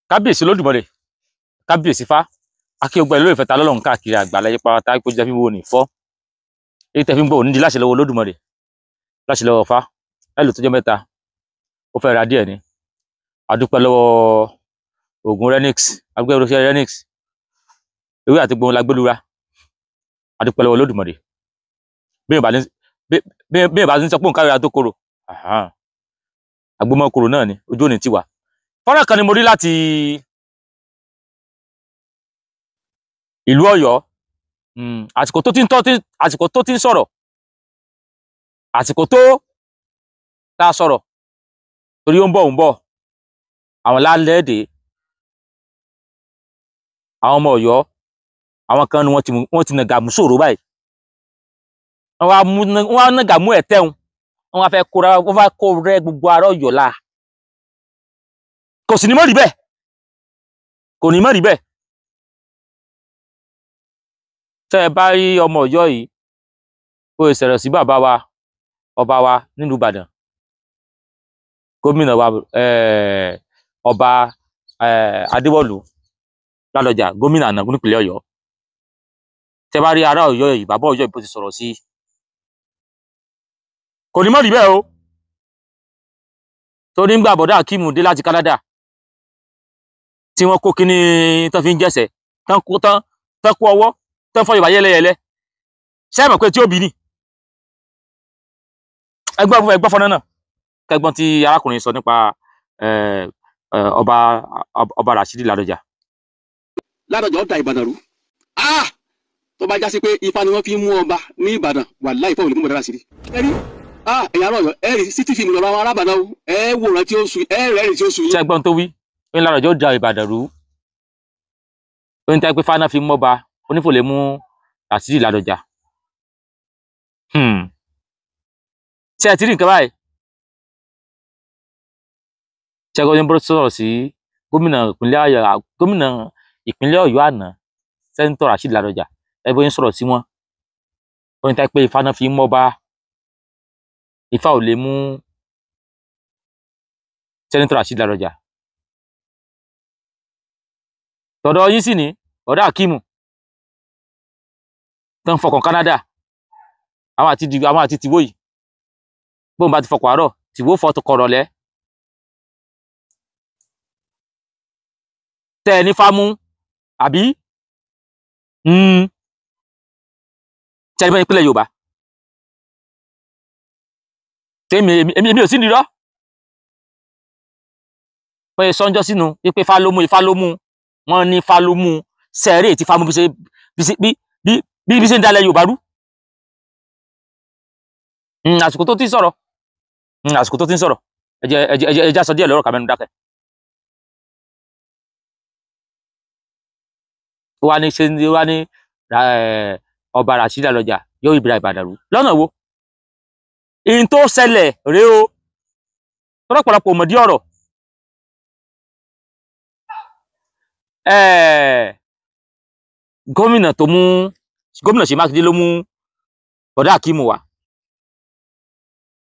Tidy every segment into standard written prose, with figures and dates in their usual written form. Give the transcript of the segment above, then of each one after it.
Kábíyèsí Olódùmarè, kábíyèsí Ifá, akíọgbà ìlú ìfẹta lọ́lọ́run káàkiri àgbáláyé pátá kó jẹ́ fífi wo ní fọ́. Èyí tẹ́ fi ń gbọ́ òní di láṣẹ lọ́wọ́ Olódùmarè, láṣẹ lọ́wọ́ Ifá, ẹlò tó jẹ́ mẹ́ta, ó fẹ́ ra díẹ̀ ni. Adúpẹ́ lọ́wọ́ Ògùn Renix, adúpẹ́ lọ́wọ́ Renix, ewé àti gbóhùn lágbélúra, adúpẹ́ lọ́wọ́ Olódùmarè. Bí ìbá ní sọ pé òun káríra tó korò, àgbọ́mọ́ korò náà ni, ojú òní tiwa. Fọ́nrán kan ni mo rí láti ìlú Ọ̀yọ́. Àsìkò tó ti ń àsìkò tó ti ń sọ̀rọ̀, àsìkò tó tá a sọ̀rọ̀ torí ó ń bọ̀ àwọn lálẹ́ẹ̀dẹ́ àwọn ọmọ Ọ̀yọ́, àwọn kan ni wọ́n ti nàgà mú sòrò báyìí, wọ́n wá nàgà mú ẹ̀tẹ́hun, wọ́n wá fẹ́ kóra, wọ́n fẹ́ kó rẹ́ gbogbo ará Ọ̀yọ́ la. Kò sì ní mọ̀ rí bẹ́ẹ̀, kò ní mọ̀ rí bẹ́ẹ̀. Tẹ́ ẹ bá rí ọmọ Ọ̀yọ́ yìí ó sọ̀rọ̀ sí bàbá wa ọba wa nílùú Ìbàdàn, gómìnà wa ọba Adéwọ̀lú Ládọjà, gómìnà àná nípìnlẹ̀ Ọ̀yọ́. Tẹ́ bá rí ará Ọ̀yọ́ yìí, bàbá Ọ̀yọ́ yìí bó ti sọ̀rọ̀ sí, kò ní mọ̀ rí bẹ́ẹ̀ o. Torí ń gbà bọ̀dá Akíìmù dé láti Canada tí wọ́n kó kíní tán fi ń jẹ́sẹ̀, tán kó tán kó ọwọ́ tán fọ́ ìwà yẹ́lẹ́yẹ́lẹ́, ṣé ẹ mọ̀ pé tí ó bí ni? Ẹgbọ́n fọ́nà náà kẹgbọ́n tí arákùnrin sọ nípa ọba Rashidi Ládọjà. Ládọjà ó da Ìbàdàn rú. Tó bá já sí pé Ifá ni wọ́n fi ń mú ọba ní Ìbàdàn, wàláhì Ifá ò lè mú bọ̀dá Rashidi. Ẹ rí ẹ̀yà Ọ̀yọ́, ẹ rí sí fíìmù lọ́rọ̀ àwọn arábàdàn o, ẹ wòran tí ó su, ẹ rẹ́rìn tí ó su yín. Ṣé ẹgbọ́n tó wí? Ó ní Ládọjà ó da Ìbàdàn rú. Ó ní tẹ́ pé Ifá náà fi mọ́ba, onífò lè mú Rashidi Ládọjà. Ṣé ẹ ti rí nǹkan báyìí? Ṣẹ́gun ní bó sọ̀rọ̀ sí gómìnà ìpínlẹ̀ Ọ̀yọ́ àná, sẹ́ńtọ̀ Rashidi Ládọjà, ẹ bó ń sọ̀rọ̀ sí wọn. Ó ní tẹ́ pé Ifá náà fi mọ́ba, Ifá ò lè mú sẹ́ńtọ̀ Rashidi Ládọjà. Tọ̀dọ̀ yín sì ní ọ̀dọ̀ Akíìmù tán fọkàn Canada, àwọn àti tìwó yìí, bóun bá ti fọkàn àárọ̀ tìwó fọ kọ̀rọ̀lẹ́. Tẹ́ ẹ ní fámú àbí tẹ́ ẹ ní bá ìpínlẹ̀ Yorùbá, tẹ́mi èmi ò sí nírọ́ pé sọ́njọ́ sínú wípé Ifá ló mú, Ifá ló mú, wọ́n ní Ifá ló mú, sẹ́ẹ̀rẹ́ tí Ifá mú bí ṣe ń dalẹ̀ Yorùbá rú. Àsìkò tó ti ń sọ̀rọ̀, àsìkò tó ti ń sọ̀rọ̀, ẹ jẹ́ sọ díẹ̀ lọ́rọ̀ kàmẹ́nu dákẹ́. Wá ní ṣe wá ní ọba Rashidi Ládọjà yóò ìbíra Ìbàdàn rú lọ́nà wo? Ìyìn tó ṣẹlẹ̀ rèé o, tọ́lọ́pọ̀lọpọ̀ mọ̀dí ọ̀rọ̀. Gómìnà tó mú, gómìnà Ṣèyí Mákindé ló mú bọ̀dá Akíìmù wá,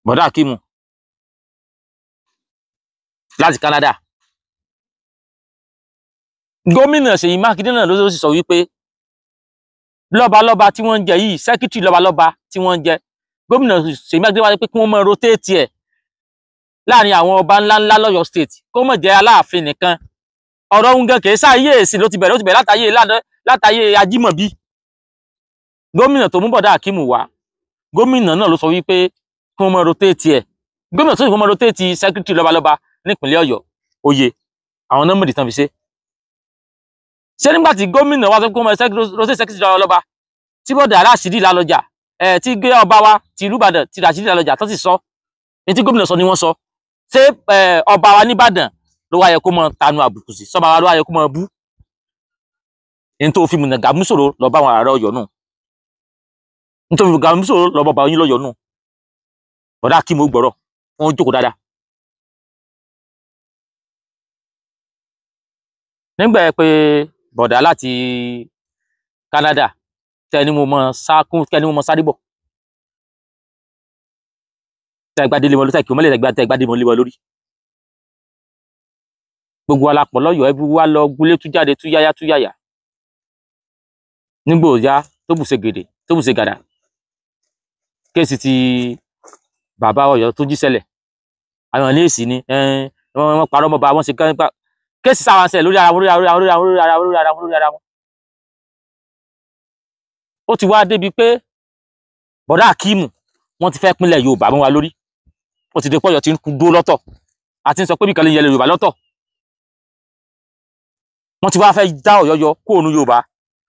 bọ̀dá Akíìmù láti Canada. Gómìnà Ṣèyí Mákindé náà ló sì sọ wípé lọ́balọ́ba tí wọ́n ń jẹ yìí, sẹ́kítírì lọ́balọ́ba tí wọ́n ń jẹ, gómìnà Ṣèyí Mákindé wá pé kí wọ́n máa rotéètì ẹ̀ láàrin àwọn ọba ńláńlá lọ́yọ̀ state, kó má jẹ́ Aláàfin nìkan. Ọ̀rọ̀ ń gan kìí sáyé èsì ló ti bẹ̀rẹ̀, ó ti bẹ̀rẹ̀ látàyè Ajímọ̀bí. Gómìnà tó mú bọ̀dá Akíìmù wá, gómìnà náà ló sọ wípé kí wọ́n máa rotéètì ẹ̀. Gómìnà tó sì máa rotéètì sẹ́kítírì lọ́balọ́ba nípìnlẹ̀ Ọ̀yọ́, oyè àwọn náà mọ̀dì tán fi ṣe. Ṣé nígbà tí gómìnà wa sọ pé kí wọ́n máa rotéètì sẹ́kítírì lọ́balọ́ba, tí bọ̀dá Rashidi Ládọjà tí gbé ọba wa ti ìlú Ìbàdàn ti Rashidi Ládọjà tó sì sọ ní tí gómìnà sọ ni wọ́n sọ. Ṣé ọba wa nìbàdàn ló wá yẹ kó mọ tanu àbùkù sí, sọba wa ló wá yẹ kó mọ bú? Ní tó fi mùnàgà mú sòrò lọ bá àwọn ará Ọ̀yọ́ nù, ní tó fi mùnàgà mú sòrò lọ bá ọba yín lọ́yọ́ nù. Bọ̀dá Akíìmù gbọ́rọ̀, wọ́n jókòó dáadáa. Nígbà yẹn pé bọ̀dá láti Canada tẹ́ni mo mọ sákún, tẹ́ni mo mọ sáré bọ̀, tẹ́ gbadé lé wọn lórí, tẹ́ kí wọ́n mọ́lẹ̀, tẹ́ gbadé lé wọn lórí. Gbogbo wa la pọ̀ lọ́yọ̀ọ́, ẹbí wa lọ gúlé tú jáde tú yáyá tú yáyà. Nígbò ya tó bùṣe gèdè tó bùṣe gàdà, kéèsì ti bàbá Ọ̀yọ́ tó jí ṣẹlẹ̀, àwọn iléèsì ni wọ́n parọ́ mọ́ ba, wọ́n ṣe kán kéèsì sáwọn ṣẹlẹ̀ lórí ara wọn, lórí ara wọn, lórí ara wọn, lórí ara wọn, lórí ara wọn, lórí ara wọn. Ó ti wá débi pé bọ̀dá Akíìmù wọ́n ti fẹ́ pínlẹ̀ Yorùbá mọ́ wa lórí. Ó ti dé pọ́yọ̀ tí ń dúró lọ́tọ̀, àti ń sọ pé bíkan lè yẹlẹ̀ Yorùbá lọ́tọ̀. Wọ́n ti wá fẹ́ dá Ọ̀yọ́ yọ kó òun Yorùbá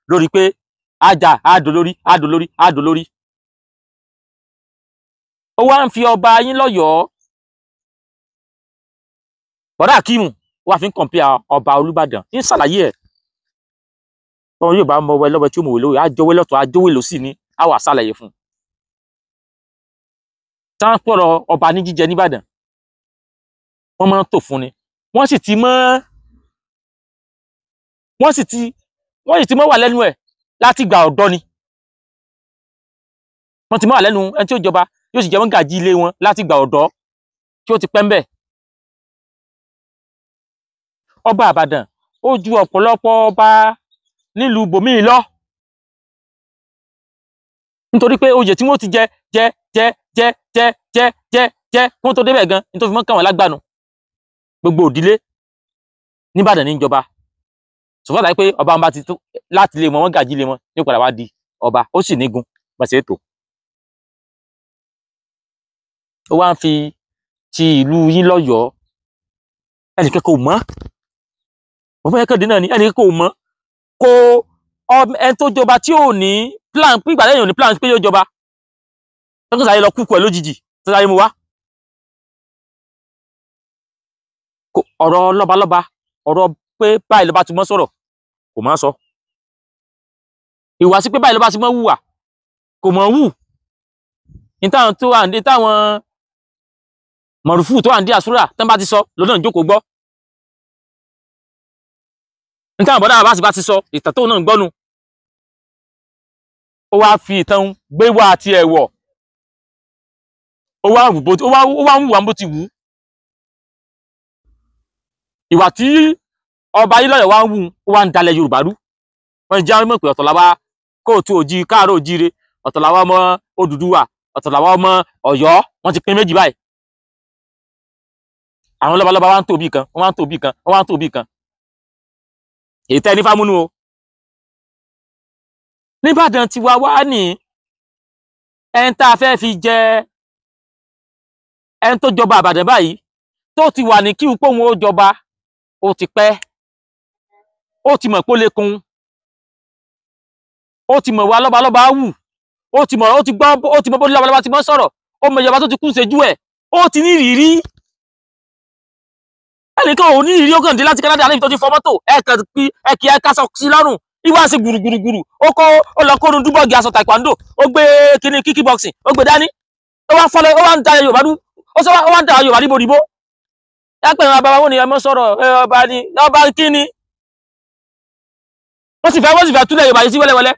lórí pé ájà àdó lórí àdó lórí àdó lórí. Ó wá ń fi ọba yín lọ́yọ̀ọ́, bọ̀dá Akíìmù wá fi ń kọ̀ǹpìà ọba Olúbàdàn, ń ṣàlàyé ẹ̀. Ọmọ Yorùbá mọ ọwọ́ ẹlọ́wọ́ tí ó mọ̀wé lórí, àjọwé lọ́tọ̀ àjọwé lọ́sì ni á wà ṣàlàyé fún un. Táwọn pọ̀rọ̀ ọba ní jíjẹ nìbàdàn, wọ́n máa ń tò fún ni, wọ́n sì ti mọ́ wọ́n sì ti mọ́ wà lẹ́nu ẹ̀ láti gbà ọ̀dọ́ ni. Wọ́n ti mọ́ wà lẹ́nu ẹni tí ó jọba yóò sì jẹ́ mọ́gàjí ilé wọn láti gbà ọ̀dọ́ tí ó ti pẹ́ ń bẹ̀. Ọba Ìbàdàn ó ju ọ̀pọ̀lọpọ̀ ọba nílùú bòmíì lọ, nítorí pé oyè tí wọ́n ti jẹ jẹ jẹ jẹ jẹ jẹ jẹ jẹ kí wọ́n tó débẹ̀ gan nítorí fi mọ́ kàn wọ́n lágbàánu. Gbogbo òdílé nìbàdàn níjọba sọfọ́tà pé ọba bá ti tó láti lé wọn, wọ́n gàjí lé wọn ní padà wá di ọba, ó sì nígun bá ṣe ètò. Ó wá ń fi ti ìlú yín lọ́yọ̀ọ́, ẹnìkan kò mọ̀, bàbá yẹn kàn dé náà ni ẹnìkan kò mọ̀, kò ẹni tó jọba tí ò ní plan, pé ìgbà lẹ́yìn ò ní plan pé yóò jọba, tọ́kàn sáré lọ kúkú ẹ̀ lójijì tó sáré mu wá. Ọ̀rọ̀ lọ́balọ́ba, ọ̀rọ̀ pé báyìí ló bá ti mọ́ sọ̀rọ̀ kò mọ́ sọ, ìwà sí pé báyìí ló bá ti mọ́ hùwà kò mọ́ hù. Ní táwọn tó wà ní táwọn mọ̀rùfù tó wà ní àsúrà tán bá ti sọ lọ́nà ìjókòó gbọ́, ní táwọn bọ́dá bá ti sọ ìtàn tóun náà ń gbọ́nu. Ó wá fi ìtàn gbé wá àti ẹ̀wọ̀, ó wá ń hùwà bó ti wù ú. Ìwà tí ọba yìí lọ́yọ̀ wá ń wù ó wá ń dalẹ̀ Yorùbá rú. Wọ́n jẹ́ àwọn mọ̀ pé ọ̀tọ̀ làwa kóòtù òjì káàárọ̀ òjíire, ọ̀tọ̀ làwa ọmọ Odùduwà, ọ̀tọ̀ làwa ọmọ Ọ̀yọ́. Wọ́n ti pín méjì báyìí. Àwọn lọ́balọ́ba wá ń tò bí kan, wọ́n wá ń tò bí kan, wọ́n wá ń tò bí kan. Èyí tẹ́ ní fámúnú o. Níbàdàn tiwa wá ní ẹni tá a fẹ́ fi jẹ ẹni tó jọba Ìbàdàn báyìí tó ti wà ní kí n pòun ó jọba, ó ti pẹ́, ó ti mọ̀ pé ó lè kun, ó ti mọ̀ wá lọ́balọ́ba wù, ó ti mọ̀, ó ti gbọ́, ó ti mọ̀ bó lọ́balọ́ba ti mọ̀ sọ̀rọ̀, ó mọ ìjọba tó ti kú ṣejú ẹ̀, ó ti ní ìrírí. Ẹnìkan ò ní ìrírí, ó kàn dé láti Canada níbi tó ti fọ mọ́tò, ẹ kàn kí ẹ kí ẹ kásọ sí lọ́rùn, ìwà ṣe gbùrùgbùrùgbùrù, ó kó ó lọ kórun dúbọ̀gì aṣọ taekwondo, ó gbé kíní kíkí boxing, ó gbé dání, ó wá fọlọ, ó wá ń da Yorùbá rú, ó sọ ó wá ń da Yorùbá ríboríbo. Yápẹ̀ ìran bàbá wọn ni ẹ mọ́ sọ̀rọ̀, ọba ni ọba kíni. Wọ́n sì fẹ́ túlẹ̀ Yorùbá yìí sí wẹ́lẹ́wẹ́lẹ́.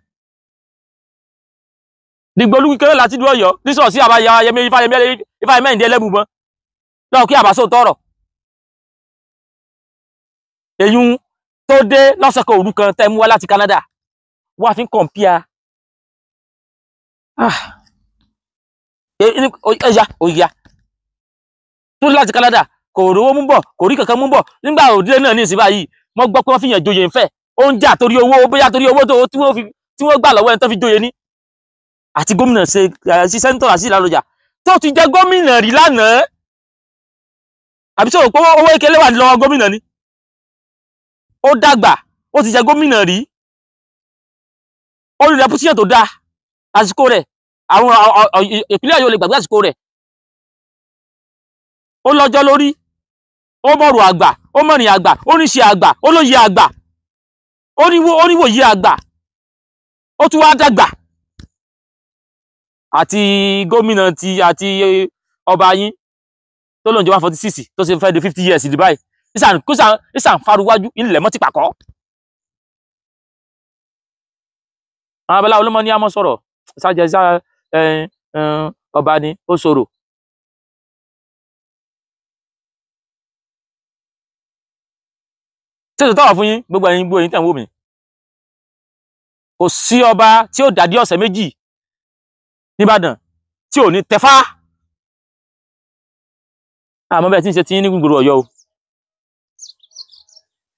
Dìgbòlú kékeré láti ìlú Ọ̀yọ́ ní sọ̀rọ̀ sí àbáyá Yẹmí Ifáyẹmí Ifáyẹmí ẹlẹ́bùbọn lọ́wọ́ kí àbáṣọ tọrọ. Eyín tó dé lọ́sọ̀kọ̀ òru kan tẹ́ mú wá láti Canada wá fi ń kọ̀ǹpìà. Ẹ̀yà òyà tó dé láti Canada kò rówó mú bọ̀, kò rí kankan mú bọ̀. Nígbà òdílé náà ní ìsìn báyìí wọ́n gbọ́ pé wọ́n fi yàn joyè ńfẹ̀, ó ń jà torí owó, bóyá torí owó tí wọ́n gbà lọ́wọ́ ẹni tó fi joyè ní. Àti gómìnà ṣe sí sẹ́ńtọ̀ àti Ìlàlọ́jà tó ti jẹ gómìnà rí lánàá, àbí sọ̀rọ̀ pé owó ekele wà lọ́wọ́ gómìnà ni. Ó dàgbà, ó ti jẹ gómìnà rí, ó rí rẹpútíyàn tó dáa àsìkò rẹ̀, àwọn ìpínlẹ̀ Ọ̀yọ́ lè gbàgbé àsìkò rẹ̀. Ó lọ́jọ́ lórí, ó mọ̀rọ̀ àgbà, ó mọ̀rìn àgbà, ó níṣẹ́ àgbà, ó lóye àgbà, ó níwòye àgbà, ó tún wá dàgbà. Àti gómìnà ti àti ọba yín tó lóun jẹ 146 tó ṣe fẹ́ di 50 years di báyìí, ìsàn faruwájú ilẹ̀ mọ́ ti pàkọ́. Àwọn abẹ́lá olómọ ní àmọ́ sọ̀rọ̀ ṣáàjẹ́ ọba ni ó sọ̀rọ̀. Tí èso tọwọ fún yín, gbogbo ẹ̀yin, gbogbo ẹ̀yin tẹ̀ ń wò mí, kò sí ọba tí ó dàdí ọ̀sẹ̀ méjì nìbàdàn tí ò ní tẹfá. Àmọ́ bẹ́ẹ̀ tí ń ṣe tí yín ní gbogbo Ọ̀yọ́ o,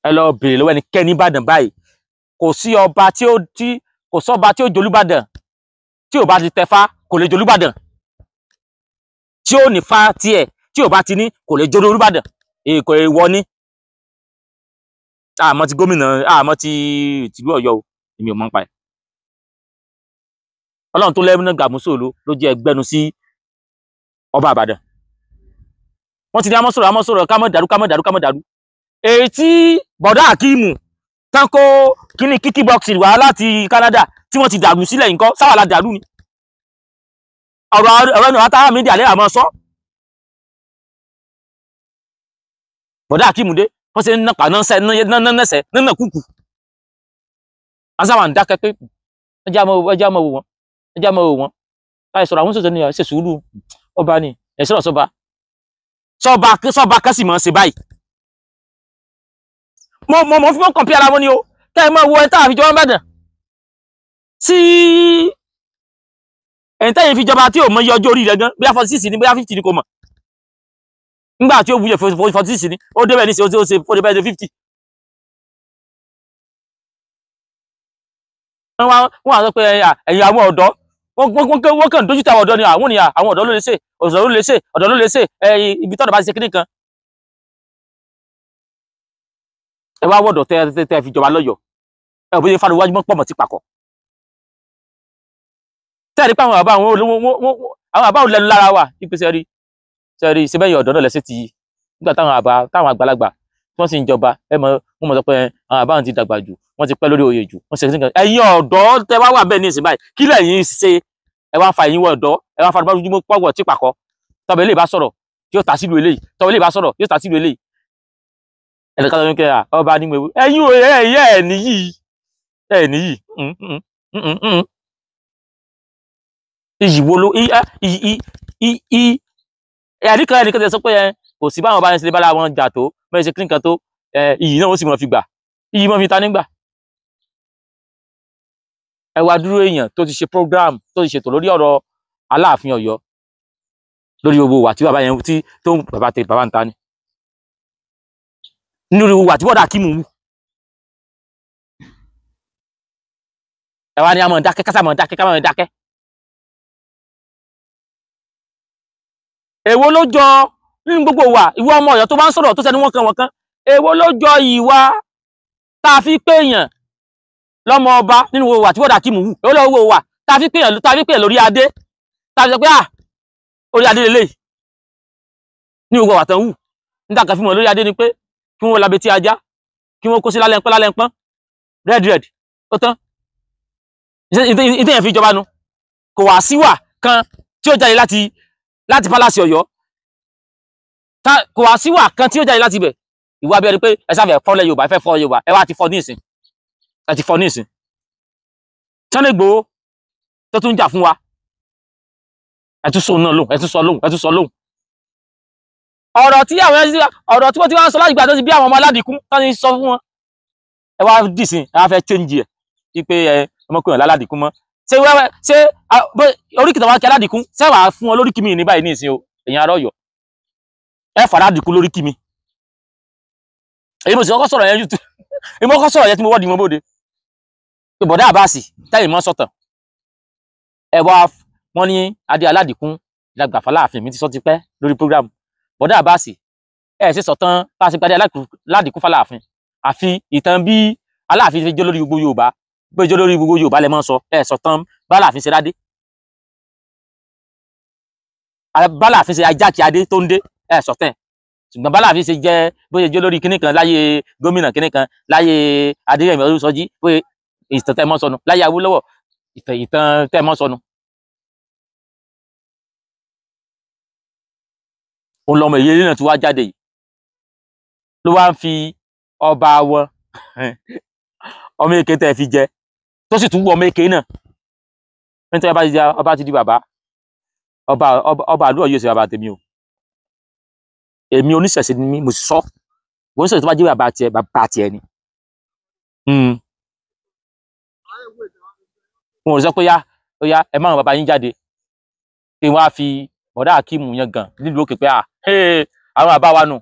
ẹ lọ bèrè lọ́wọ́ ẹnikẹ́ni nìbàdàn báyìí. Kò sí ọba tí ó tí kò sọ́ba tí ó jolúbàdàn tí ò bá ti tẹfá, kò lè jolúbàdàn. Tí ó ní fa tiẹ̀, tí ò bá ti ní, kò lè jolúbàdàn. Èkó èèwọ̀ ni. Àmọ́ ti gómìnà, àmọ́ ti tìlú Ọ̀yọ́ o, èmi ò mọ̀ nípa ẹ̀. Ọlọ́run tó lẹ́mú náà Gàmúsòló ló jẹ́ ẹgbẹ́nu sí ọba Ìbàdàn. Wọ́n ti ní amọ́sọ̀rọ̀ amọ́sọ̀rọ̀, ká mọ́ dàrú, ká mọ́ dàrú, ká mọ́ dàrú. Èyí tí bọ̀dá Akíìmù tán kó kíní kíkí bọ́ọ̀sì wá láti Canada tí wọ́n ti dàrú sílẹ̀ nǹkan sáwàlá dàrú ni. Ọ̀rọ̀ ọ̀rọ̀ ẹnu àtàrà mídíà lẹ́yìn àmọ́ sọ. Bọ̀dá Akíìmù dé, wọ́n ṣe ń nàpà náà nẹ́sẹ̀ nínà kúkú. Asáwà ń dákẹ́ pé ẹjẹ́ àmọ́ wò wọ́n, ẹjẹ́ àmọ́ wò wọ́n. Láì sọ̀rọ̀ àwọn sọ̀tẹ̀ ni ṣe sùúrù ọba ni ẹ̀ sọ̀rọ̀ sọba. Sọba sọba kan sì mọ̀ ṣe báyìí. Mo fi mọ́ kọ̀m̀pí ara wọn ni o. Kẹ́ ẹ máa wo ẹni tá a fi jọba Ìbàdàn sí ẹni tẹ́yìn fi jọba tí ò mọ iye ọjọ́ orí rẹ̀ gan, bóyá 46 ni, bóyá 50 ni, kò mọ̀. Nígbà tí ó wuyẹ 46 ni, ó débẹ̀ ní ṣe ó ṣe ó débẹ̀ ṣe 50. Wọ́n wá sọ pé ẹ̀yin àwọn ọ̀dọ́, wọ́n kàn dójú tì àwọn ọ̀dọ́ ni. Àwọn ni àwọn ọ̀dọ́ ló lè ṣe, ọ̀dọ́ ló lè ṣe, ọ̀dọ́ ló lè ṣe. Ibi tọ́dọ̀ bá ti ṣe kíní kan. Ẹ wá wọ̀dọ̀ tẹ́ tẹ́ fi jọba lọ́yọ̀ọ́, ẹ ò bóyá fáwọn iwájú mọ́ pọ̀ mọ́ ti pàkọ́. Tẹ́ẹ̀rí pé àwọn bàbá àwọn olówó, àwọn bàbá ò lẹ́nu lára wa wípé sẹ́rí sẹ́rí ṣe bẹ́yìn ọ̀dọ́ náà lẹ́sẹ̀ ti yí. Nígbà táwọn àbá táwọn àgbàlagbà tí wọ́n sì ń jọba, ẹ mọ̀ wọ́n mọ̀ sọ pé àwọn àbá wọn ti dàgbà jù, wọ́n ti pẹ́ lórí oyè jù, wọ́n ṣe nǹkan. Ẹ̀yin ọ̀dọ́ tẹ́ wá wà bẹ́ẹ̀ ní ìsìn báyìí, kí lẹ̀yin ṣe? Ẹ wá ń fa ẹ̀yin wọ ọ̀dọ́, ẹ wá ń fa ojúmọ́ pọ̀wọ̀ tí pàkọ́. Tọ́bẹ̀ ilé bá sọ̀rọ̀ yóò ta sílùú eléyìí, tọ́bẹ̀ ilé bá sọ̀rọ̀ yóò ta sílùú eléyìí. Ẹnìkan tó ń kẹ́ ọba ní mo ẹ̀yin ò ẹ̀yin ẹ̀ níyì, ẹ̀ níyì. Iyì wo ló iyì ẹnìkan ẹnìkan tẹ sọ pé kò sí báwọn bá ń ṣe bára wọn jà tó bẹ́ẹ̀ ṣe kíníkan tó, iyì náà ó sì mọ̀ fi gbà, iyì mọ̀ fi ta nígbà. Ẹ wá dúró èèyàn tó ti ṣe program, tó ti ṣètò lórí ọ̀rọ̀ Aláàfin Ọ̀yọ́, lórí gbogbo wà tí bàbá yẹn tí tó ń bàbá tẹ bàbá ń ta ni nínú wà tí bọ́dà Akíìmù wù. Ẹ wá ní àmọ̀ dákẹ́, kásá mọ̀ dákẹ́, ká mọ̀ dákẹ́. Èwo ló jọ nínú gbogbo wa, ìwọ ọmọ Ọ̀yọ́ tó bá ń sọ̀rọ̀ tó sẹni wọ́n kan wọ́n kan, èwo ló jọ ìwà tá a fi péyàn lọ́mọ ọba nínú gbogbo wa tí bọ́dà Akíìmù wù? Èwo ló wò wà tá a fi péyàn, tá a fi péyàn lórí adé, tá a fi sọ pé à orí adé lélẹ́yìí ní gbogbo wa tán wù? Níta kan fi mọ̀ lórí adé ni pé kí wọ́n labẹ́ tí ajá, kí wọ́n kó sí lálẹ́ ńpọ́n, lálẹ́ ńpọ́n, red red, ó tán. Ìtẹ̀yẹ̀ fi jọba nu kò wá síwà kan tí ó jáde láti pálásì Ọ̀yọ́, kò wá síwà kan tí ó jáde láti ibẹ̀. Ìwà bí ẹni pé ẹ sáfẹ́ fọ́lẹ̀ Yorùbá, ẹ fẹ́ fọ́ Yorùbá, ẹ wá ti fọ́ ní ìsìn, ẹ ti fọ́ ní ìsìn. Sunday Igboho tó tún jà fún wa, ẹ tún sọ náà lóhùn, ẹ tún sọ lóhùn, ẹ tún sọ lóhùn. Ọ̀rọ̀ tí àwọn ọ̀rọ̀ tí wọ́n ti wá ń sọ láti ìgbà tó ti bí àwọn ọmọ aládìkún tó ti sọ fún wọn, ẹ wá dìsìn, ẹ wá fẹ́ change ẹ̀ wípé ẹ ọmọkùnrin aládìkún mọ́. Ṣé wẹ́wẹ́ ṣé oríkì tó wá kí aládìkún ṣé wàá fún wọn lóríkì mi ní báyìí ní ìsìn o? Ẹ̀yin ará Ọ̀yọ́, ẹ fà aládìkún lóríkì mi. Èyí mo sì kọ́kọ́ sọ̀rọ̀ yẹn YouTube, èyí mo kọ́kọ́ sọ̀rọ̀ yẹn tí mo wọ́ọ̀dì mọ́ bóde pé bọ̀dá Àbáàsì táyì mọ́ sọ̀tàn, ẹ wá wọ́n ní adé aládìkún ìdàgbà fàlàáfin mi ti sọ ti pẹ́ lórí program. Bọ̀dá Àbáàsì ẹ ṣe sọ̀tàn bá a ṣe gbadé aládìkún fàlàáfin, àfi ìtàn bí Aláàfin ṣe jẹ́ lórí gbogbo Yorùbá, bó ṣe jẹ́ lórí gbogbo Yorùbá lẹ mọ́ sọ. Ẹ sọ̀tàn báláàfin ṣe dádé, báláàfin ṣe ajáàkí adé tó ń dé, ẹ sọ̀tàn. Ṣùgbọ́n báláàfin ṣe jẹ́ bó ṣe jẹ́ lórí kinní kan láyé gómìnà kinní kan láyé Adéyẹmí Olúsọjí, bó ṣe ìtàn tẹ́ mọ́ sọnù láyé Awólọ́wọ̀, ìtàn tẹ́ mọ́ sọnù. Òun lọmọ ìyẹlé náà ti wá jáde yìí ló wá ń fi ọba wọn ọmọ èké tẹ́ fi jẹ, tó sì tún wú ọmọ èké náà nítorí ọba ti di bàbá ọba ọba àlú Ọ̀yọ́ ṣe bàbá tèmi o. Èmi oníṣẹ̀ṣe ni mí, mo sì sọ Wọ́n sọ̀rọ̀ tó bá jẹ́ bàbá tiẹ̀, bàbá tiẹ̀ ni. Wọn ò sọ pé yá ó yá ẹ má ràn bàbá yín jáde kí wọ́n á fi bọ̀dá Akeem yẹn gàn nílùú òkè pé à àwọn bàbá wa nù.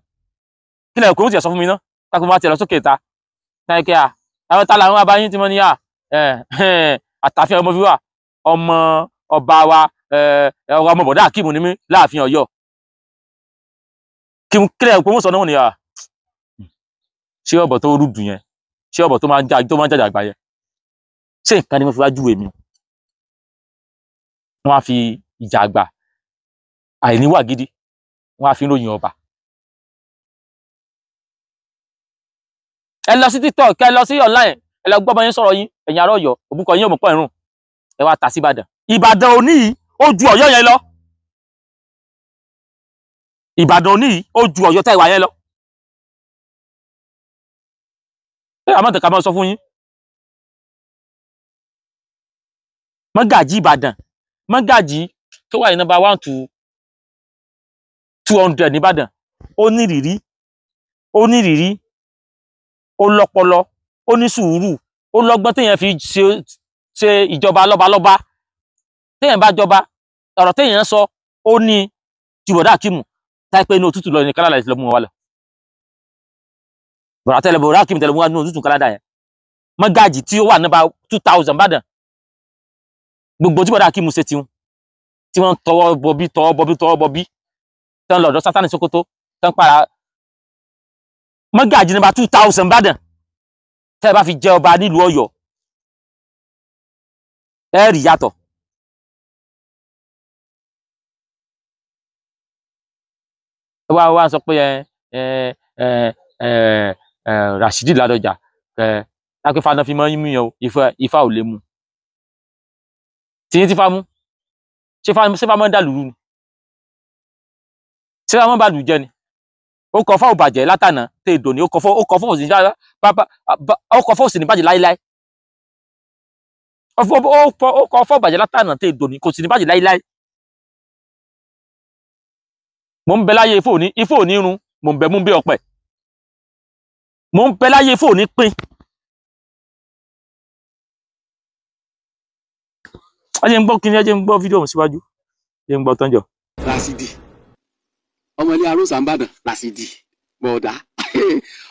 Kí lẹ́yìn kò tiẹ̀ sọ fún mi ná káàkiri wọn á tiẹ̀ lọ sókè ta táyé kí à àwọn tá làwọn bàbá yín tí wọ́n ní à àtàfin ọmọ fíwà ọmọ ọba wa ọmọ bọ̀dá Akeem ni mí láàfin Ọ̀yọ́. Kí lẹ́yìn kò wọ́n sọ náà ni à ṣé ọ̀bọ̀ tó rúdù yẹn, ṣé ọ̀bọ̀ tó máa ń jàjà àgbà yẹn, ṣé nǹkan ni wọ́n fi wá júwe mi? Wọ́n á fi ìjà àgbà àìníwà gidi wọ́n á fi ròyìn ọba. Ẹ lọ sí TikTok, ẹ lọ sí online, ẹ lọ gbọ́ bọ́ yín sọ̀rọ̀ yín, ẹ̀yin ará Ọ̀yọ́ òbúkọ yín òmùpọ̀ ìrùn, ẹ wá ta sí Ìbàdàn. Ìbàdàn òní yìí ó ju Ọ̀yọ́ yẹn lọ. Ìbàdàn òní yìí ó ju Ọ̀yọ́ tẹ́ ìwà yẹn lọ. Ẹ àmọ́ tẹ̀ka máa sọ fún yín. Mọ́gàjí Ìbàdàn, mọ́gàjí tó wà ní nọ́mbà 1 to 200 nìbàdàn, ó ní ìrírí, ó ní ìrírí, ó lọ́pọlọ, ó ní sùúrù, ó lọ́gbọ́n téèyàn fi ṣe ìjọba lọ́balọ́ba. Téèyàn bá jọba, ọ̀rọ̀ téèyàn sọ, ó ní ju bọ̀dá Akeem táìpé inú òtútù lọ ní Canada lọ mú wọn wá lọ. Bọ̀dá tẹ́lẹ̀ bọ̀dá Akeem tẹ́lẹ̀ mú wá ní òtútù Canada yẹn. Mọ́gàjí tí ó wà nọ́mbà 2000 Ìbàdàn, gbogbo tí bọ̀dá Akeem ṣe tiwọn tí wọ́n tọwọ́ bọbí tọwọ́ bọbí tọwọ́ bọbí tán lọ́dọ̀ Sátánì Sókótó tán para. Mọ́gàjí nọ́mbà 2000 Ìbàdàn tẹ́ ẹ bá fi jẹ ọba nílùú Ọ̀yọ́ ẹ rí yàtọ̀. Ẹ wá wá sọ pé ẹ ẹ ẹ ẹ Rashidi Ládọjà ẹ lápẹ́fà náà fi mọ́ yín mú yẹn o, Ifá ò lè mú. Tìyín tí fa mú, ṣé fa mọ́ dàlúrú ni? Ṣé fa mọ́ bàlù jẹ́ ni? Ó kọ fọ́ òbàjẹ́ látànà tẹ èdò ni ó kọ fọ́ òsì ní bàjẹ́ láíláí. Ó kọ fọ́ òbàjẹ́ látànà tẹ èdò ni kò sì ní bàjẹ́ láíláí. Mò ń bẹ láyé Ifá ò ní run, mò ń bẹ mú bí ọ̀pẹ. Mò ń bẹ láyé Ifá ò ní pín. Ẹ jẹ́ ń gbọ́ kíni, ẹ jẹ́ ń gbọ́ fídíò ọ̀hún síwájú, ẹ jẹ́ ń gbọ́ tán jọ. Rasidi ọmọ ilé arósà ń bàdàn, Rasidi bọ̀dá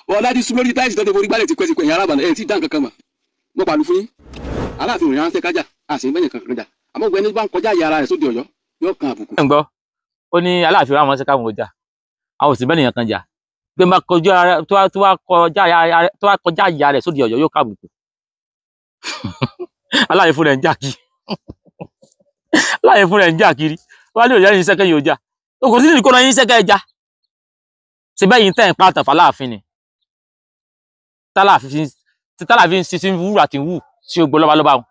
bọ̀dá ti sún lórí táìsì tó ti forí gbálẹ̀ tipẹ́tipẹ́. Ẹ̀yin ará Ìbàdàn ẹ̀ tí dá nǹkan kan mọ̀, mo pàlù fún yín. Aláàfin òrìn ránṣẹ́ kájà àṣẹ ìgbẹ́yìn kankan jà, àmọ́ gbẹ́ni bá ń kọjá ìyá ara rẹ̀ sóde Ọ̀yọ́ yóò kan àbùkù. Ẹ ń gbọ́, ó ní Aláàfin ránṣẹ́ wọn káwọn ọjà, àwọn òsì bẹ́ẹ̀ nìyẹn kan jà, pé má kọjá tó wá kọjá ìyá rẹ̀ sóde Ọ̀yọ́ yóò kan àbùkù. Aláàfin fúnra ẹ̀ ń jà kiri, láyé fúnra ẹ̀ ń jà kiri, wọ́n á lè yẹn sẹ́kẹ́ yóò jà, o kò sí ní ìkóná yín sẹ́kẹ́ ẹja. Ṣe bẹ́ẹ̀ yín tẹ̀ ń pa àtàfà láàfin ni tálàfin ṣiṣẹ́ ń wúrà tí ń wù sí ogbó lọ́balọ́ba wọn,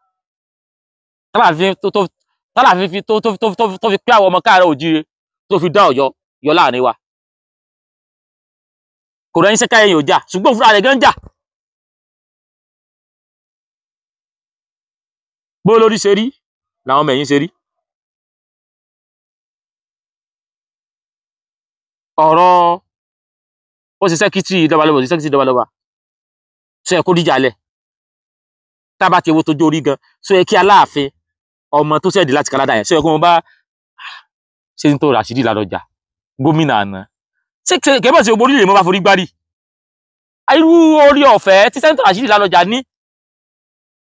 tálàfin fi tó fi pé àwọn ọmọ káàárọ̀ òjíire tó fi dá Ọ̀yọ́ yọ láàrin wa. Kò rẹ́ yín sẹ́kẹ́ yóò jà, ṣùgbọ́n fúnra rẹ̀ gan jà. Bó lórí ṣe rí làwọn ọmọ ẹ̀yìn ṣe rí. Ọ̀rọ̀ ó ṣe sẹ́kítírì lọ́balọ́ba, ó ṣe sẹ́kítírì lọ́balọ́ba, ṣe kó díjà lẹ̀ tá a bá ti wo tójú orí gan, ṣó yẹ kí Aláàfin ọmọ tó ṣẹ̀dí láti Canada yẹn, ṣó yẹ kó wọn bá ṣe ń tó Rashidi Ládọjà gómìnà àná, ṣé kẹ́bọ̀ sí orí lè mọ́ bá forí gbárí irú orí ọ̀fẹ́ tí sẹ́ńtọ̀ Rashidi Ládọjà ní,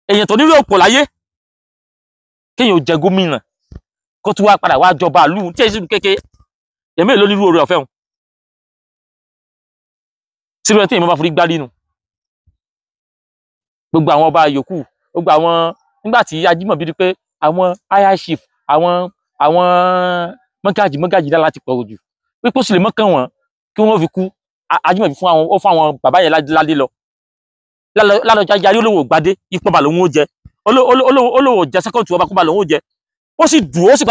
èèyàn tó nílò òpò láyé kéèyàn ò jẹ gómìnà kó tún wá padà wá jọba ìlú tí èyí sì kéke, èmi èlò nírú orí ọ̀fẹ́ òun síbẹ̀ tí èèyàn bá forí gbárí nu. Gbogbo àwọn ọba yòókù, gbogbo àwọn nígbà tí Ajímọ̀bí rí pé àwọn high chief, àwọn mọ́gàjì mọ́gàjì dára láti pọ̀ jù, pé kó sì lè mọ́kàn wọ́n kí wọ́n fi kú. Ajímọ̀bí fún àwọn ó fún àwọn bàbá yẹn ládé lọ. Ládọjà yarí olówó gbadé, ipò ọba lòun ó jẹ, olówó jẹ sẹ́kọ̀tù ọba kóba lòun ó jẹ, ó sì dùn, ó sì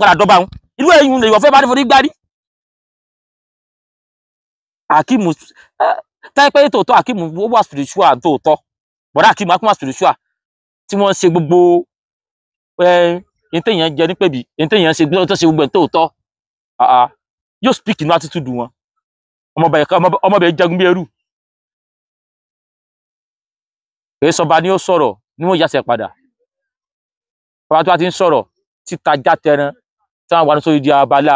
padà dọ́ba wọn. Irú ẹ̀yìn lè wọ́n fẹ́ bá forí gbárí. Akeem táìpẹ́ tòótọ́, Akeem ó wà spiritual tòótọ́, bọ̀dá Akeem wà spiritual tí wọ́n ṣe gbogbo ẹ̀ẹ́n téèyàn jẹ nípèbí, ẹ̀ẹ́n téèyàn ṣe tó ṣe gbogbo ẹ̀ tòótọ́, yóò speak inú attitude wọn. Ọmọbẹ̀ jagun bí ẹrú. Kìí sọba ni ó sọ̀rọ̀ ni wọ́n yàsẹ̀ padà. Bàbá tó bá ti ń sọ̀rọ̀ títa játẹran tí wọ́n wà ní sórí di abala.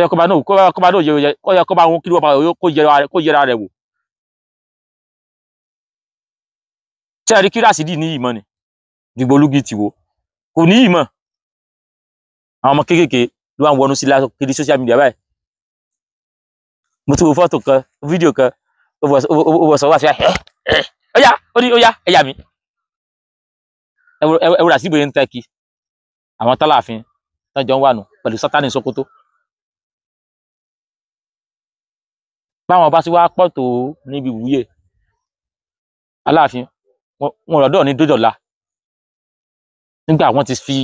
Ẹ kọ́ba náà kọ́ba náà yẹ kọ́ba wọn kí wọ́n kó yẹra rẹ̀ wò. Ṣé ẹ rí kí Ràṣídì ní ìmọ̀ ni? Dìgbòlugi tìwó. Kò ní ìmọ̀. Àwọn ọmọ kéékèèké ló wà ń wọnú sí kiri social media báyìí. Mo ti wo fọ́tò kan, fídíò kan, ó wọ̀ sọ wá sí ẹ ó yá, ó ní ó yá, ẹ yà mí. Ẹ wo Ràṣídì bóyá ń tẹ́ kí. Àwọn tálàfin tán jọ ń wà nù pẹ̀lú Sátánì Sókótó. Báwọn bá sì wá pọ̀ tó níbi ìwúyè Aláàfin wọn rọ̀dọ̀ ní dódọ̀la nígbà wọ́n ti fi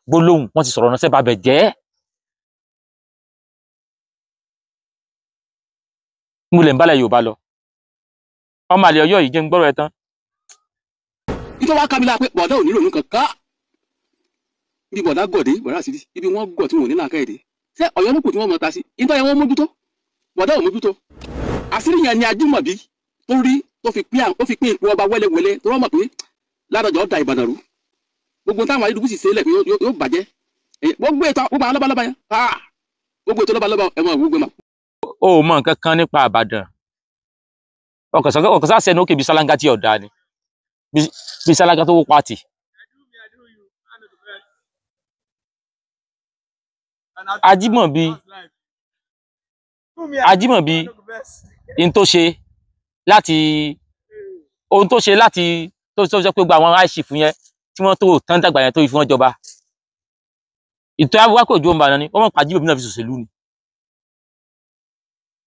gbólóhùn wọ́n ti sọ̀rọ̀ ránṣẹ́ babẹ̀ jẹ́. Mo lè ń bálẹ̀ Yorùbá lọ, ọmọ àlè Ọ̀yọ́ yìí jẹ́ ń gbọ́rọ̀ ẹ tán. Nítorí wàá kábílà pé bọ̀dá ò ní ronú kankan bí bọ̀dá gọ̀dé bọ̀dá sì ibi wọ́n gọ̀ tí wọn ò ní làákàyè dé ṣé Ọ̀yọ́ ló kù tí wọ́n mọ̀ ta sí nítorí wọ́n mójútó bọ̀dá ò mójútó. Àṣírí yẹn ni Ajímọ̀bí tó rí tó fi pín ipò ọba wẹ́lẹ́wẹ́lẹ́ tó rọ́ mọ̀ pé Ládọjà ó da Ìbàdàn rú. Gbogbo táwọn ayélujára sì ṣe é lẹ̀ pé yóò bàjẹ́. Gbogbo ètò gbogbo àwọn lọ́balọ́ba yẹn gbogbo ètò lọ́balọ́ba ẹ̀ mọ̀ gbogbo ẹ̀ mọ̀. O ò mọ nǹkan kan nípa Ìbàdàn. Ọkàn sá sẹ́nu òkè bíi sálángá tí ọ̀dà ni bíi sálángá tó wó pàtì. Ajímọ̀bí Ajímọ̀bí in tó ṣe láti ohun tó ṣe láti tó ṣe pé gbogbo àwọn àìsífù yẹn tí wọ́n tó tán dàgbà yẹn tó fi wọ́n jọba. Ìtọ́ awákò ojú ọmọ ni wọ́n mọ̀ pé Ajímọ̀bí náà fi ṣòṣèlú ni.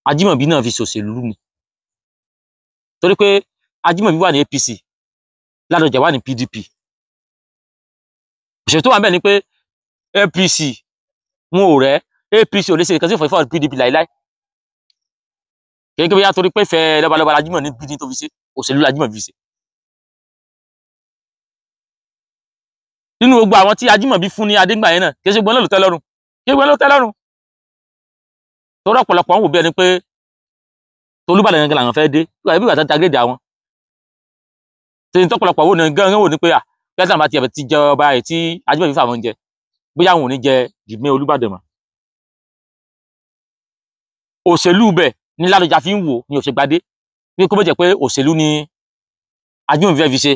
Ajímọ̀bí náà fi ṣòṣèlú ni. Torí pé Ajímọ̀bí wà ní APC, Ládọjà wà ní PDP. Òṣèlú tó wà ńbẹ̀ ni pé APC wọn ò rẹ́, APC ò lè ṣe nǹkan tí ó fọ́ PDP láíláí. Kéèké bóyá torí pé fẹ́ lọ́balọ́ba l'Ajímọ̀bí ní PDP tó fi ṣe, òṣèlú l'Ajímọ̀bí fi ṣe. Nínú gbogbo àwọn tí Ajímọ̀bí fún ní adégbà yẹn náà, kì í ṣe gbọ́n ló tẹ́ lọ́rùn. Kì í ṣe gbọ́n ló tẹ́ lọ́rùn. Torí ọ̀pọ̀lọpọ̀ ń wò bí ẹni pé Tolúbàdàn gangan làwọn fẹ́ dé, bí ìgbà tó dagrade àwọn. Tí ní tọ́pọ̀lọpọ̀ wò ní gángan wò ní pé à, bí àtàwọn bá ti ẹ̀bẹ̀ ti jẹ ọba ẹ̀ tí Ajímọ̀bí fà wọ́n jẹ, bóyá àwọn ò ní jẹ dìgbìn Olúbàdàn mọ́. Òṣèlú bẹ̀ ní Ládọjà fi ń wò ní òṣègbadé, bí kò bó jẹ́ pé òṣèlú ni Ajímọ̀bí fẹ́ fi ṣe.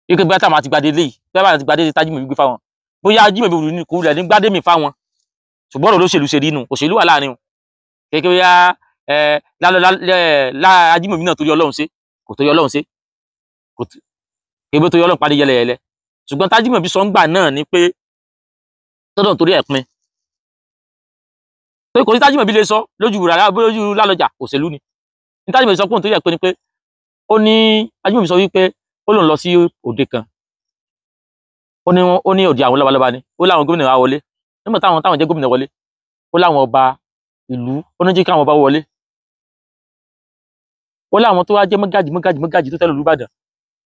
Wípé bí àtàwọn àti gbadé léyìí, bí àtàwọn àti gbadé tájímọ̀bí gbé fáwọn. Bóyá Ajímọ̀bí kò wulẹ̀ ní gbadé mi fáwọn. Ṣùgbọ́n ọ̀rọ̀ olóṣèlú ṣe rí nù, òṣèlú wà láàrin o. Kékeré bóyá Ajímọ̀bí náà torí Ọlọ́run ṣe, kò torí Ọlọ́run ṣe. Kébé torí Ọlọ́run parí yẹlẹyẹlẹ. Ṣùgbọ́n tájímọ̀bí sọ ń gbà náà ni pé tọ́dọ̀ torí ẹ̀ pin. Torí kò sí tájímọ̀bí lè sọ lójú Ládọjà, òṣèlú ni. Ní tájímọ̀bí sọ pé òun torí ẹ̀ pin ni pé ó ní Ajímọ̀bí sọ wípé ó lòun lọ sí òde kan. Ó ní òde àwọn lọ́balọ́ba ni. Ó láwọn gómìnà wá wọlé. Nígbà táwọn jẹ́ gómìnà wọlé, ó láwọn ọba ìlú, ó ní jẹ́ káwọn ọba wọlé. Ó láwọn tó wá jẹ́ mọ́gàjì mọ́gàjì mọ́gàjì tó tẹ́lẹ̀ Olúbàdàn.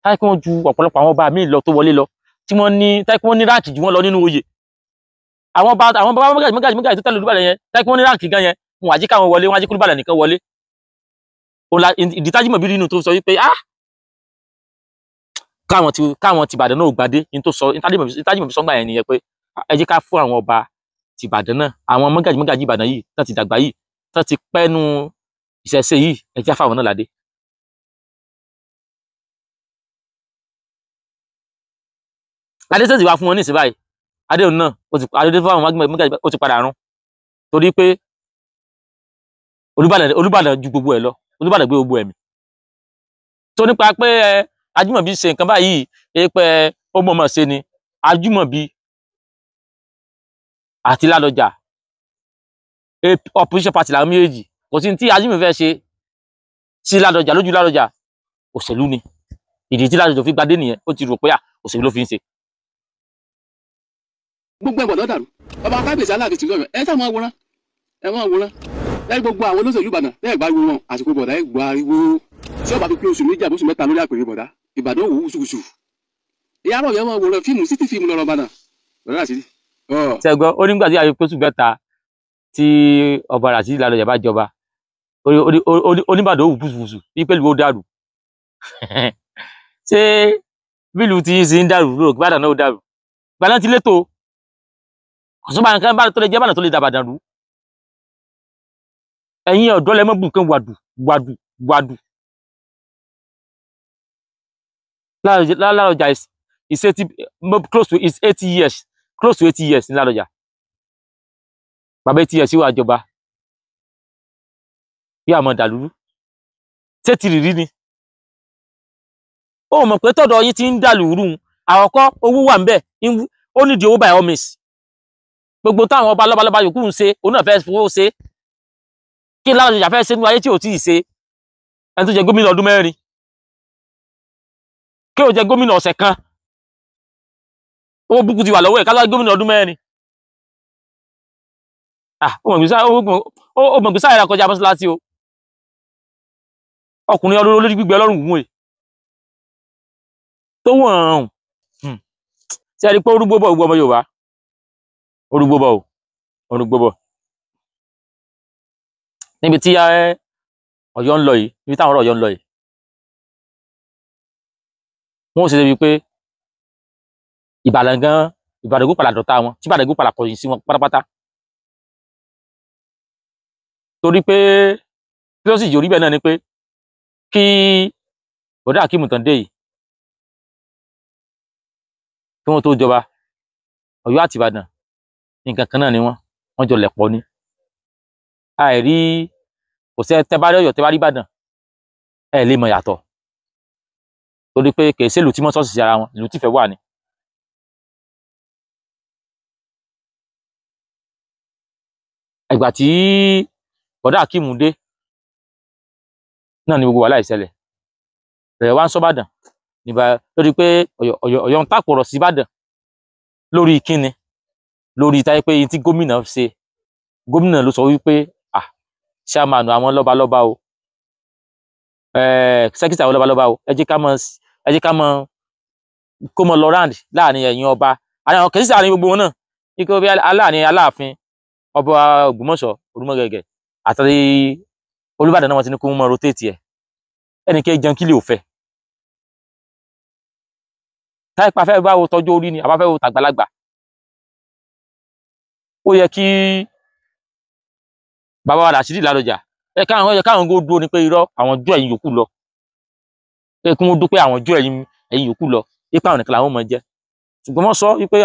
Táyé kí wọ́n ju ọ̀pọ̀lọpọ̀ àwọn ọba míì lọ tó wọlé lọ, tí wọ́n ní táyé kí wọ́n ní ráǹkì jù wọ́n lọ nínú oyè. Àwọn ọba mọ́gàjì mọ́gàjì mọ́gàjì tó tẹ́lẹ̀ Olúbàdàn yẹn, táyé kí wọ́n ní ráǹkì gan yẹn, wọn àjí káwọn wọlé, wọn àjí kí Olúbàdàn nìkan wọlé. Ìdí tájímọ̀bí rí inú tó sọ wípé ah káwọn ti Ìbàdàn náà ò gbadé, ní tó sọ, ní tájímọ̀bí sọ́ngbà yẹn nìyẹn pé ẹ jẹ́ ká fún àwọn ọba ti Ìbàdàn náà, àwọn mọ́gàjì mọ́gàjì Ìbàdàn yìí tán ti dàgbà yìí, tán ti pẹ́nu ìṣẹ̀ṣe yìí, ẹ jẹ́ fáwọn náà ládé. Adé tẹ̀sí wá fún wọn ní ìsìn báyìí, adé òun náà, adé fún àwọn mọ́gàjì ó ti padà rún torí pé Olúbàdàn ju gbogbo ẹ̀ lọ, Olúbàdàn gbé gbogbo ẹ̀mí. Tó nípa pé Ajímọ̀bí ṣe nǹkan báyìí, pé ó mọ̀ọ́mọ̀ ṣe ni, Ajímọ̀bí àti Ládọjà opposition party làwọn méjèèjì, kò sí tí Ajímọ̀bí fẹ́ ṣe sí Ládọjà lójú Ládọjà, òṣèlú ni. Ìdí tí Ládọjà fi gbadé nìyẹn, ó ti rò pé òṣèlú ló fi ń ṣe. Gbogbo ẹ̀ bọ̀dọ̀ dàrú, ọba kábíyèsí Aláàfin tìlú Ọ̀yọ́, ẹ sá máa wòran, ẹ máa wòran. Lẹ́yìn gbogbo àwọn olóṣèlú Ìbàdàn lẹ́yìn gbariwo wọn, àsìkò bọ̀dá ẹ̀ gbariwo. Tí ọba fi pé oṣù méjì àbóṣù mẹ́ta lórí àpèrè bọ̀dá, Ìbàdàn wò wùsùwùsù. Ìyá rọ̀ yẹn máa wòran fíìmù sítì fíìmù lọ́rọ̀ Ìbàdàn. Bọ̀dá Ràṣídì. Ṣẹ́gbọ́n, ó nígbà tí àyè pósù mẹ́ta tí ọba Ràṣídì Ládọjà bá jọba, oníbàdàn ó wù wùsùwùsù bí pẹ̀lú ó dàrú. Ṣé bílù tí yín sì ń dàrú lóògbé Ìbàdàn náà ó dàrú? Ìbàdàn ti létò, ọ̀ṣunba nǹkan bá tó lè jẹ́ Ìbàdàn tó lè dàbàdàn rú. Ẹ̀yin ọ̀dọ́ lẹ mọ́ bù nǹkan wàdù wàdù wàdù. Ládọjà is 80, close to is 80 years, close to 80 years ní Ládọjà. Bàbá 80 years wà jọba bí àmọ́ dàlúrú. Ṣé ti rìrí ni? Ó mọ̀ pé tọ̀dọ̀ yín ti ń dàlúrú. Àkọ́kọ́ owó wà ń bẹ̀, ó nídìí owó by all means. Gbogbo táwọn ọba lọ́balọ́ba yòókù ń ṣe, òun náà fẹ́ fowó ṣe. Kí Ládọjà fẹ́ ṣe nínú ayé tí ò tíì ṣe? Ẹni tó jẹ gómìnà ọdún 4, kí ó jẹ gómìnà ọ̀sẹ̀ kan, owó búkú ti wà lọ́wọ́ ẹ̀, ká lọ́wọ́ gómìnà ọdún 4. Ó mọ̀ gbèsè àyàrá kọjá mọ́sálásí o. Ọkùnrin ọdún olórí gbígbẹ ọlọ́run gùn ẹ̀ tó wọ̀n ọ̀hún. Ṣé ẹ rí pé orúgbó bọ̀ gbogbo ọmọ Yorùbá? Orúgbó bọ̀ o, orúgbó bọ̀. Níbi tí Ọ̀yọ́ ń lọ yìí, níbi táwọn ọ̀rọ̀ Ọ̀yọ́ ń lọ yìí, wọ́n ó ṣe débi pé Ìbàdàn gan, Ìbàdàn kó padà dọ̀tá wọn, tí Ìbàdàn kó padà kọ̀yìn sí wọn pátápátá. Torí pé kí ló sì jòrí bẹ́ẹ̀ náà ni pé kí bọ̀dá Akeem tán dé yìí, kí wọ́n tó jọba, Ọ̀yọ́ àti Ìbàdàn nǹkan kan náà ni wọ́n jọ lẹ̀pọ̀ ni. Àìrí kò sẹ́ tẹ́ bá rí Ọ̀yọ́ tẹ́ bá rí Ìbàdàn ẹ lè mọ̀ yàtọ̀, torí pé kì í ṣe ìlú tí wọ́n sọ̀sì sí ara wọn, ìlú tífẹ̀ wà ni. Ìgbà tí bọ̀dá Akeem dé náà ni gbogbo wàhálà ìṣẹ̀lẹ̀. Ọ̀yọ́ wá ń sọ Ìbàdàn nígbà lórí pé Ọ̀yọ́ ń tàkùrọ̀ sí Ìbàdàn lórí kíni, lórí táyé pé tí gómìnà ṣe, gómìnà ló sọ wípé ṣáàmánù àwọn lọ́balọ́ba o, sẹ́kítà àwọn lọ́balọ́ba o, ẹ jẹ́ ká mọ̀ kó mọ̀ lọ round láàrin ẹ̀yin ọba, àwọn kìí sí àárín gbogbo wọn náà, ikú bí aláàrin Aláàfin, ọba Ògbómọ̀ṣọ́, Olúmọ̀gẹ̀gẹ̀ àti Olúbàdàn náà wọ́n ti ní kó mọ̀ rotate ẹ̀. Ẹnì kí jẹun kí lè ò fẹ́. Táìpa fẹ́ bá wo tọ́jú orí ni, àbá fẹ́ wo tàgbàlagbà. Ó yẹ kí bàbá wa Ràṣídì Ládọjà, ẹ káwọn kó dúró ní pé irọ́ àwọn jọ ẹ̀yin yòókù lọ. Ẹ kí wọ́n dúpẹ́ àwọn jọ ẹ̀yin yòókù lọ, ipa àwọn nìkan làwọn mọ̀ jẹ́. Ṣùgbọ́n wọ́n sọ wípé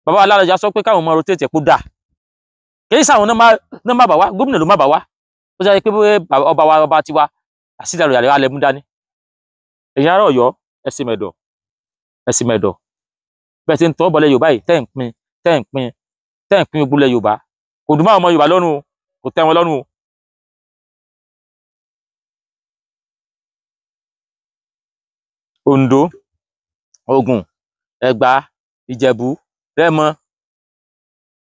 bàbá wa Ládọjà sọ pé káwọn mọ rotate ẹ̀ kó dáa. Kì í sáwọn náà má bà wá, gómìnà ló má bà wá. Ó sọ pé ọba wa ọba tiwa Ràṣídì Ládọjà lè mú dání. Ẹ̀yin ará Ọ̀yọ́, ẹ sì mẹ̀dọ̀, ẹ sì mẹ̀dọ̀. Bẹ́ẹ̀ ti ń tọ́ bọ̀lẹ̀ Yorùbá yìí, tẹ́ ń pín, tẹ́ ń pín, tẹ́ ń pín ogúnlẹ̀ Yorùbá. Kò dùn mọ́ àwọn ọmọ Yorùbá lọ́rùn o, kò tẹ́ wọn lọ́rùn o. Oǹdó, Ògùn, Ẹ̀gbá, Ìjẹ̀bú, Rẹ́mọ,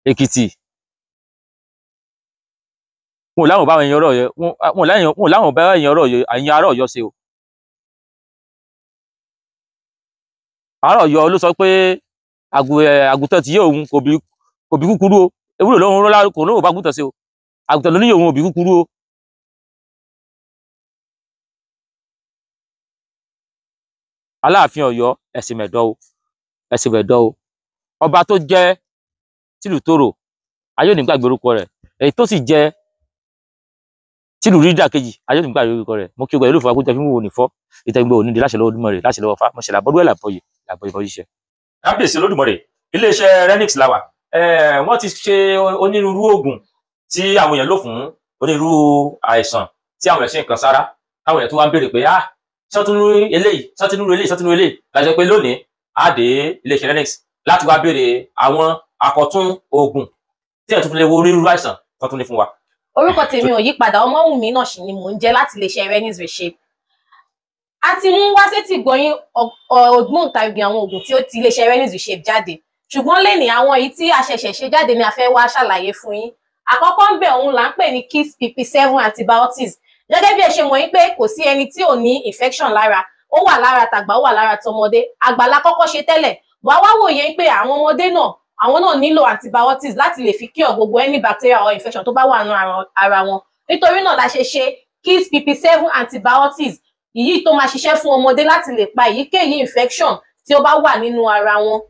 Èkìtì. Wọn ò láwọn bá ẹ̀yin ọ̀rọ̀ Ọ̀yọ́, wọn ò láwọn bá ẹ̀yin ọ̀rọ̀ Ọ̀yọ́, ẹ̀yin ará Ọ̀yọ́ ṣe o. Ará Ọ̀yọ́ ló sọ pé àgùntàn tí yóò òun kò bí kúkúrú o. Ewúro lóhun rọ́lá kò lóhùn bá àgùntàn ṣe o. Àgùntàn ló ní òun ò bí kúkúrú o. Aláàfin Ọ̀yọ́, ẹ̀sìn mẹ̀dọ̀ o, ẹ̀sìn mẹ̀dọ̀ o. Ọba tó jẹ́ tìlú Tòrò, ayé ò ní gbàgbé orúkọ rẹ̀. Èyí tó sì jẹ́ tìlú Rídà kejì, ayé ò ní gbàgbé orúkọ rẹ̀. Mo kí o gbà ìlú ìfọwọ́ kó tẹ fún wo ní fọ́, ìtẹ̀gbẹ́ òní di láṣẹ lọ́wọ́ Olódùmarè, láṣẹ lọ́wọ́ Ifá, mo ṣẹlẹ̀ àbọ̀dúwẹ̀ làbọ̀yè, làbọ̀yè bọ́ ṣiṣẹ́. Kábíyèsí Olódùmarè, iléeṣẹ́ Renix la wà. Wọ́n ti ṣe onírúurú oògùn tí àwọn èèyàn lò fún onírúurú àìsàn tí àwọn èèyàn ṣe nǹkan sára, táwọn èèyàn tó wá ń béèrè pé sọ́túnú eléyìí, sọ́túnú eléyìí, sọ́túnú eléyìí. Láti pé lónìí á dé iléeṣẹ́ Renix láti wá béèrè àwọn àkọ́tún oògùn tí ẹ̀ tún fi lè wo onírúurú àìsàn tó tún ní fún wa. Orúkọ tèmi ò yí padà, Ọmọ́wùnmí náà sì ni mò ń jẹ́ láti iléeṣẹ́ Renix Reshape. A ti mú wá sétí gbọ̀yìn ògbóǹtarìgì àwọn oògùn tí ó ti iléeṣẹ́ Renix Reshape jáde, ṣùgbọ́n lẹ́nìí àwọn èyí tí a ṣẹ̀ṣẹ̀ ṣe jáde ni a fẹ́ wá ṣàlàyé fún yín. Àkọ́kọ́ ń bẹ̀ òun là ń pè ní Kiss PP7 antibiotics. Gẹ́gẹ́ bí ẹ ṣe mọ̀ yín pé kò sí ẹni tí ò ní infection lára, ó wà lára tàgbà, ó wà lára tọmọdé. Àgbà la kọ́kọ́ ṣe tẹ́lẹ̀, wàá wá wòye pé àwọn ọmọdé náà, àwọn náà nílò antibiotics láti lè fi cure gbogbo any bacterial or infection tó bá wà nínú ara wọn. Nítorí náà la ṣe ṣe Kiss PP7 antibiotics. Èyí tó máa ṣiṣẹ́ fún ọmọdé láti lè pa èyíkéyìí infection tí ó bá wà nínú ara wọn.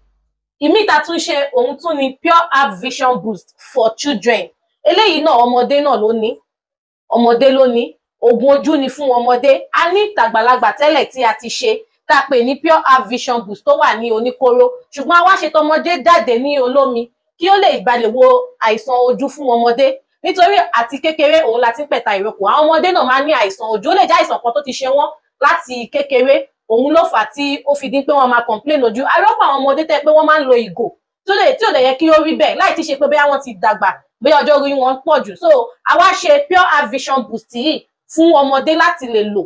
Ìmí ta tún ṣe òun tún ni Pure Herb Vision Boost for children. Eléyìí náà ọmọdé náà ló ní, ọmọdé ló ní, oògùn ojú ni fún ọmọdé. A ní tàgbàlagbà tẹ́lẹ̀ tí a ti ṣe tá a pè ní Pure Herb Vision Boost tó wà ní oníkóró, ṣùgbọ́n a wá ṣe tọmọdé jáde ní olómi kí ó lè balẹ̀ wo àìsàn ojú fún ọmọdé, nítorí àti kékeré òun la ti ń pẹ̀ta ìrókò. Àwọn ọmọdé náà máa ń ní àìsàn ojú, ó lè jẹ́ àìsàn kan tó ti ṣe wọ́n láti kékeré, òun ló fà á tí ó fi di pé wọ́n máa complain ojú. Arọ́pọ̀ àwọn ọmọdé tẹ́ pé wọ́n máa ń lo ìgò tí ò lè yẹ kí ó rí bẹ́ẹ̀, láì tí ṣe pé bóyá wọ́n ti dàgbà, bóyá ọjọ́ orí wọn pọ̀ jù. So a wá ṣe Pure Herb Vision Boost yìí fún ọmọdé láti lè lò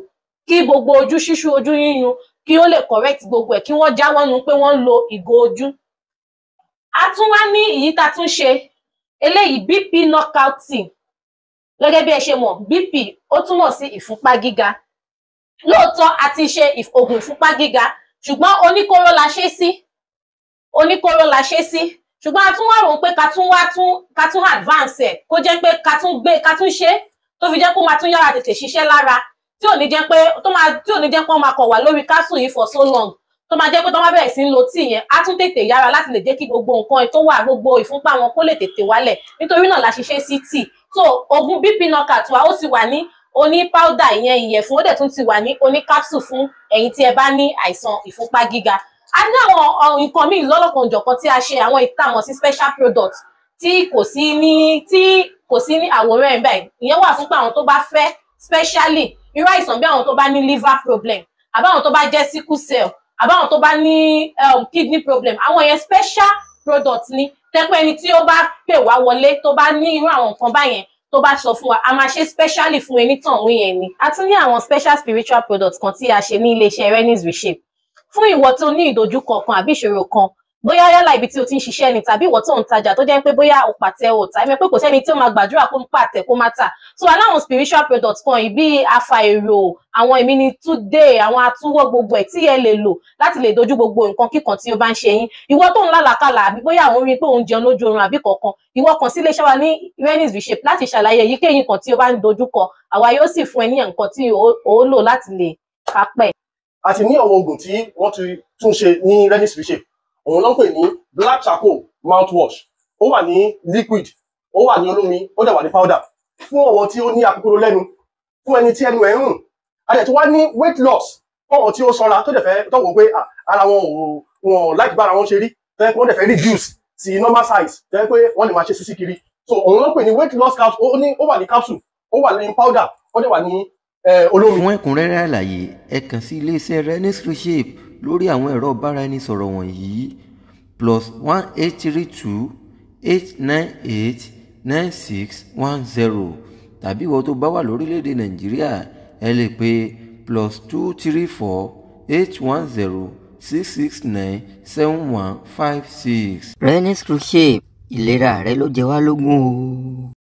kí gbogbo ojú ṣíṣú, ojú yíyún, kí ó lè correct gbogbo ẹ̀, kí wọ́n jáwọ́ nu pé wọ́n ń lo ìgò ojú. A tún wá ní èyí tá tún ṣe eléyìí, BP knockout tea. Gẹ́gẹ́ bí ẹ ṣe mọ̀, BP ó túmọ̀ sí ìfúnpá gíga. Lóòótọ́ a ti ṣe oògùn ìfúnpá gíga, ṣùgbọ́n oníkóró la ṣe sí, oníkóró la ṣe sí, ṣùgbọ́n a tún wá rò ó pé ká tún wá tún ká tún advance ẹ̀, kó jẹ́ pé ká tún gbé ká tún ṣe tó fi jẹ́ kó máa tún yára tètè ṣiṣẹ́ lára, tí ò ní jẹ́ pé tó máa tí ò ní jẹ́ pé wọ́n máa kọ̀ wá lórí capsule yìí for so long, tó máa jẹ́ pé tó máa bẹ̀rẹ̀ sí ń lo tíì yẹn, á tún tètè yára láti lè jẹ́ kí gbogbo nǹkan tó wà, gbogbo ìfúnpá wọn kó lè tètè wálẹ̀. Nítorí náà la ṣiṣẹ́ sí tíì. So oògùn BP knockout wa ó ti wà ní oní powder, ìyẹn ìyẹ̀fun, ó dẹ̀ tún ti wà ní oní capsule fún ẹ̀yin tí ẹ bá ní àìsàn ìfúnpá gíga. A ní àwọn nǹkan míì lọ́lọ́kan-ò-jọ̀kan tí a ṣe, àwọn ìtamọ̀ sí special product tí kò sí ní tí kò sí ní àwòrán ẹ̀ báyìí. Ìyẹn wà fún pé àwọn tó bá fẹ́ specially irú àìsàn bí àwọn tó bá ní liver problem, àbáwọn tó bá jẹ́ sickle cell, àbáwọn tó bá ní kidney problem, àwọn yẹn special product ni tẹ́pẹ́ ẹni tí ó bá pè wá wọlé tó bá ní irú àwọn nǹkan báyẹn, tó bá sọ fún wa, a máa ṣe specially fún ẹni tàn wí yẹn ni. A tún ní àwọn special spiritual products kan tí a ṣe ní iléeṣẹ́ Rennies Reshape. Fún ìwọ tó ní ìdojúkọ kan àbí ìṣòro kan, bóyá yálà ibi tí o ti ń ṣiṣẹ́ ni, tàbí ìwọ tó ń tajà tó jẹ́ pé bóyá o pàtẹ o tà, ẹ̀mẹ́ pé kò sẹ́ni tí ó máa gbàdúrà kó ń pàtẹ kó má tà. So aláwọn spiritual products kan yìí bíi afa èrò, àwọn èmi ni today, àwọn atúwọ́, gbogbo ẹ̀ tí ẹ lè lò láti lè dojú gbogbo nǹkan kíkan tí ó bá ń ṣe yín. Ìwọ tó ń lálàkàlà, àbí bóyá àwọn rí pé òun jẹun lójú oorun àbí kọ̀ọ̀kan, ìwọ kàn sí iléeṣẹ́ wa ní Rennies Reshape láti ṣàlàyé èyíkéyìí nǹkan tí ó bá ń dojúkọ, àwa yóò sì fún ẹ ní nǹkan tí ó lò láti lè kápẹ́. A ti ní àwọn oògùn tí wọ́n ti tún ṣe ní Rennies Reshape, òun ló ń pè ní black charcoal mouthwash. Ó wà ní liquid, ó wà ní olómi, ó dẹ̀ wà ní powder, fún àwọn tí ó ní akókóró lẹ́nu, fún ẹni tí ẹnu ẹ̀ ń rùn. A dẹ̀ tún wá ní weight loss, fún àwọn tí ó sanra tó dẹ̀ fẹ́ tó wò pé ara wọn ò wọn láti bá ara wọn ṣe rí, tó yẹ pé wọ́n dẹ̀ fẹ́ reduce sí normal size, tó yẹ pé wọ́n lè máa ṣe sísí kiri. So òun ló ń pè ní weight loss capsule. Ó ní ó wà ní capsule, ó wà ní powder, ó dẹ̀ wà ní olómi. Fún ẹ̀kúnrẹ́rẹ́ àlàyé, ẹ kàn sí iléeṣẹ́ Rennies Reshape lórí àwọn ẹ̀rọ ìbáraẹnisọ̀rọ̀ wọ̀nyí: +1 832 898 9610, tàbí ìwọ tó bá wà lórílẹ̀‐èdè Nàìjíríà, ẹ lè pe +234 810 669 7156. Rennies Reshape, ìlera rẹ ló jẹ wá lógún o.